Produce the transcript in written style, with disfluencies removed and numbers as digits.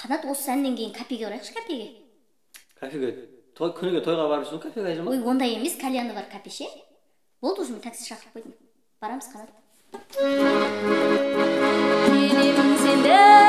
Қанат, осы әннен кейін кафеге барайықшы, кафеге. Кафеге? Той, күніге тойға барып жүрсің, кафеге қайда? Ой, ондай емес, кальяны бар кафе ше. Болды, уже мен такси шақырып қойдым, барамыз, Қанат. Келемін сені.